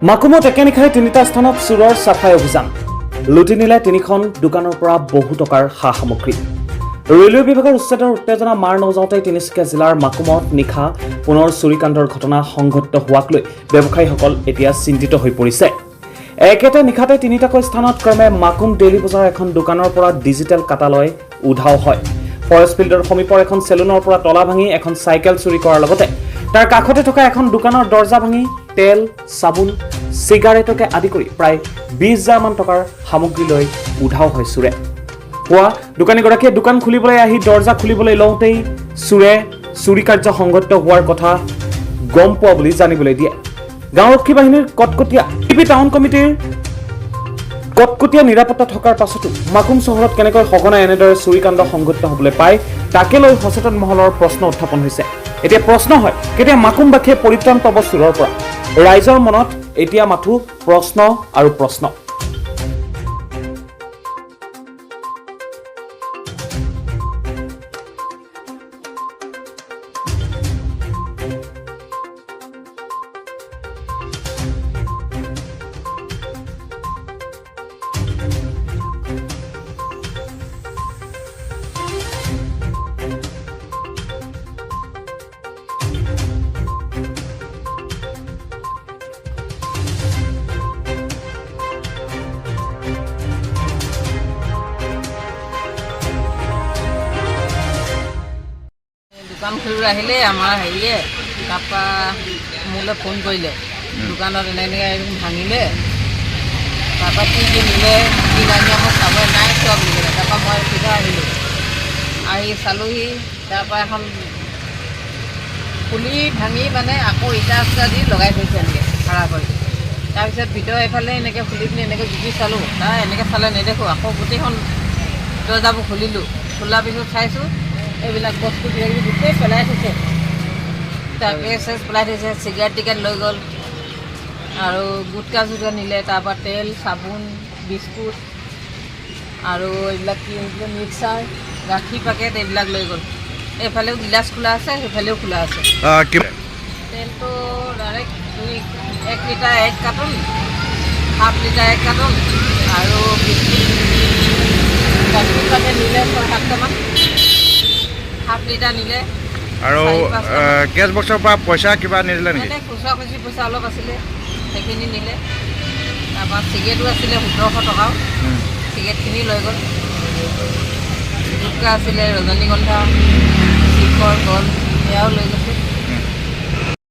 মাকুমত একে নিশাই তিনিটা স্থানত চোৰৰ চাফাই অভিযান। লুটি নিলে তিনিখন দোকানৰ পৰা বহু টকাৰ সা সামগ্ৰী। ৰেলৱে বিভাগৰ উচ্ছেদৰ উত্তেজনা মাৰ নযাওঁতে তিনিচুকীয়া জিলাৰ মাকুমত নিশা পুনৰ চুৰিকাণ্ডৰ ঘটনা সংঘটিত হোৱাক লৈ ব্যৱসায়ীসকল এতিয়া চিন্তিত হৈ পৰিছে। একেটা নিশাতে তিনিটাকৈ স্থানত ক্ৰমে মাকুম ডেইলি বজাৰৰ এখন দোকানৰ পৰা ডিজিটেল কাটালয় উধাও হয়। ফৰেষ্ট ফিল্ডৰ সমীপৰ এখন চেলুনৰ পৰা তলা ভাঙি এখন চাইকেল চুৰি কৰাৰ লগতে তাৰ কাষতে থকা এখন দোকানৰ দৰ্জা ভাঙি তেল, চাবোন, চিগাৰেটকে আদি কৰি প্ৰায় 20 হাজাৰমান টকাৰ সামগ্ৰী লৈ উধাও হয় চোৰে। পুৱা দোকানীগৰাকীয়ে দোকান খুলিবলৈ আহি দৰ্জা খুলিবলৈ লওঁতেই চোৰে চুৰি কাৰ্য সংঘটিত হোৱাৰ কথা গম পোৱা বুলি জানিবলৈ দিয়ে। গাঁওৰক্ষী বাহিনীৰ কটকটীয়া, পি টাউন কমিটিৰ কটকটীয়া নিৰাপত্তা থকাৰ পাছতো মাকুম চহৰত কেনেকৈ সঘনাই এনেদৰে চুৰিকাণ্ড সংঘটিত হ'বলৈ পায়, তাকে লৈ সচেতন মহলৰ প্ৰশ্ন উত্থাপন হৈছে। এতিয়া প্ৰশ্ন হয়, কেতিয়া মাকুমবাসীয়ে পৰিত্ৰাণ পাব চোৰৰ পৰা? ৰাইজৰ মনত এতিয়া মাথো প্ৰশ্ন আৰু প্ৰশ্ন। দোকান খুলিবলৈ আহিলে আমাৰ হেৰিয়ে, তাৰপৰা মোলৈ ফোন কৰিলে, দোকানত এনে এনেকৈ ভাঙিলে, তাৰপৰা কি কি নিলে, কি নাই নিয়া মই চাব নাই চোৱা বুলি ক'লে। তাৰপৰা মই চিধা আহিলোঁ, আহি চালোহি। তাৰপৰা এখন খুলি ভাঙি মানে আকৌ ইটা চিটা দি লগাই থৈছে এনেকৈ খাৰা কৰি। তাৰপিছত ভিতৰ এইফালে এনেকৈ খুলি পিনি এনেকৈ জুকি চালোঁ, তাৰ এনেকৈ চালে নেদেখোঁ। আকৌ গোটেইখন দৰ্জাবোৰ খুলিলোঁ। খোলাৰ পিছত চাইছোঁ, এইবিলাক বস্তু কিবা কিবি গোটেই পেলাই থৈছে, তাকে চেচ পেলাই থৈছে। চিগাৰেট টিকেট লৈ গ'ল আৰু গুটকা চুটকা নিলে। তাৰপৰা তেল, চাবোন, বিস্কুট আৰু এইবিলাক কি আছিলে, মিক্সাৰ, গাখীৰ পেকেট এইবিলাক লৈ গ'ল। এইফালেও গিলাচ খোলা আছে, সেইফালেও খোলা আছে। তেলটো ডাইৰেক্ট 1 লিটাৰ এক কাৰ্টন, হাফ লিটাৰ এক কাৰ্টন আৰু বিস্কুট, গাখীৰ পেকেট নিলে ছয় সাতটামান, হাফ লিটাৰ নিলে। আৰু চাৰি পাঁচটামান। কেছ বক্সৰ পৰা পইচা কিবা নিদিলে নেকি? মানে খুচুৰা খুচৰি পইচা অলপ আছিলে, সেইখিনি নিলে। তাৰপৰা চিগাৰেটো আছিলে 1700 টকাও, চিগাৰেটখিনি লৈ গ'ল। গুটকা আছিলে, ৰজনীগন্ধা, শিখৰ, গল, সেয়াও লৈ গৈছে।